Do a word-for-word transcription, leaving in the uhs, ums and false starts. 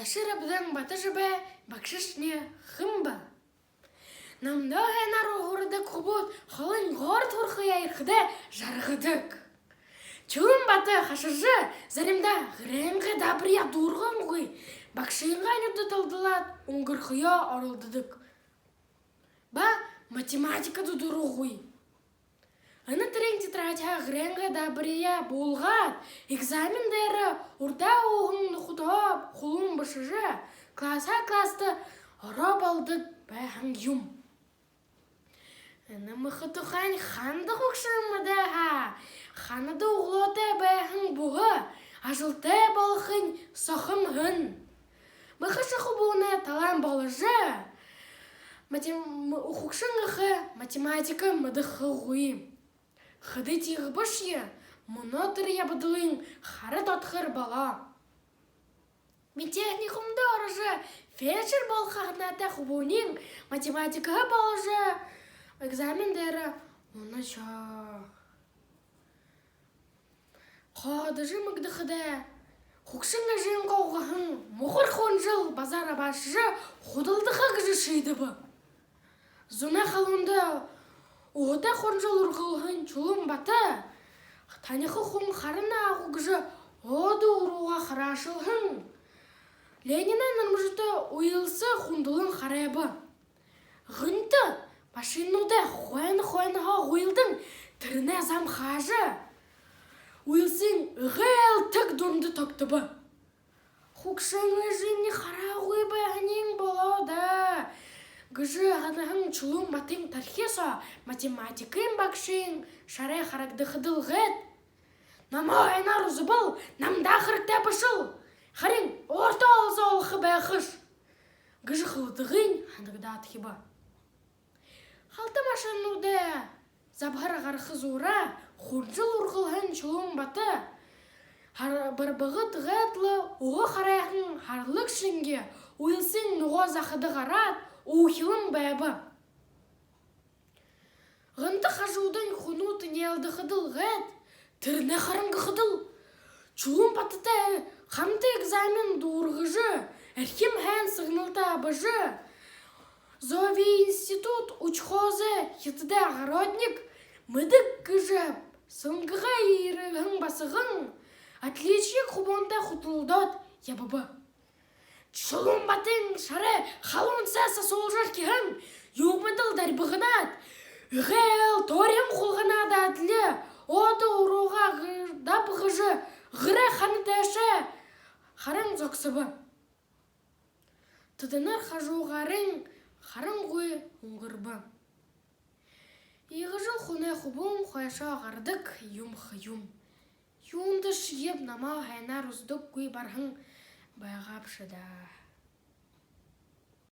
Даширабдан Батожабай багшашни хэн бэ? Намда һайнаар һурадаг хүбүүд холынь город һурахаяа ерэхэдээ жаргадаг. Чулуун Бата хашаржа, заримдаа гэрэй даабарияа дүүргэнгүй, багшынгаа нюдэ талдалаад үнгэрхэеэ оролдодог ба математикада дурагүй. Энэ тэрэнэй тетрадьһаа гэрэй даабарияа буулгаад, экзамен дээрэ урдаа һууһан нүхэдһөө хүлөөн бэшэжэ, классһаа класста ороо болодог байһан юм. Энэ мэхэ тухайнь ханада хүгшэн мэдээ һаа? Ханада үглөөтэй байһан бүһэ ажалтай болохонь сохом һэн. Мэхэшэ хүбүүнэй талаан боложо, матем-, хүгшэн эхэ математика мэдэхэгүй. Хэды тиигэбэшье, мүнөө тэрэ ябадалынь хара тодхор болоо. Медтехникумда орожо, фельдшер болохо һанаатай хүбүүниинь математикһаа боложо, экзамен дээрэ унашоо. Хооһодожо мэгдэхэдээ, хүгшэн эжынгээ угаһан мухар хонжол базар абаашажа худалдаха гэжэ шиидэбэ. Зунай халуунда уһатай хонжол үргэлһэн Чулуун Бата таниха хүн харана гү гэжэ өөдэ уруугаа хараашалһан Ленинэй нэрэмжэтэ үйлсэ хүндэлэн харайба. Гэнтэ машинануудаа хойно хойноһоо гүйлдэн, тэрэнэй зам хаажа, үйлсын эгээл тэг дунда тогтобо. Хүгшэн эжымни хараагүй байһаниинь болоо даа гэжэ һанаһан Чулуун Батын тархи соо математикын багшын шарай харагдахадал гээд: «Намаа һайнаар үзэбэл, намда хэрэгтэй бэшэл. Харин өөртөө олзо олохо байхаш», — гэжэ хэлэдэгынь һанагдаадхиба. Халта машинануудай забһар гараха зуураа хонжол үргэлһэн Чулуун Бата хар-, барбагад гээд лэ уһа харайһан һарлаг шэнги үйлсын нүгөө захада гараад, уухилан байба. Гэнтэ хажуудань хүнүүд энеэлдэхэдэл гээд, тэрэнэй харан гэхэдэл, Чулуун Бататай хамта экзамен дүүргэжэ, эрхим һайн сэгнэлтэ абажа, зооинститут учхозой хитадай огородник, мэдэг гэжэ сэлэнгыгаа ерэһэн басаган отличник хүбүүнтэй хүтэлдөөд ябаба. Чулуун Батын шарай халуун сай сасуулжархиһан юумэндэл дарбаганаад, эгээл тойрон хулганаад адли өөдэ уруугаа гы-, дабгажа, гэрэй хана тээшээ харан зогсобо. Тэдэнэр хажуугаарынь харангүй үнгэрбэ. Иигэжэл хүнэй хүбүүн хойшоо гарадаг юм ха юм. Юундэшьеб намаа һайнаар үзэдэггүй бараһан байгааб ши даа.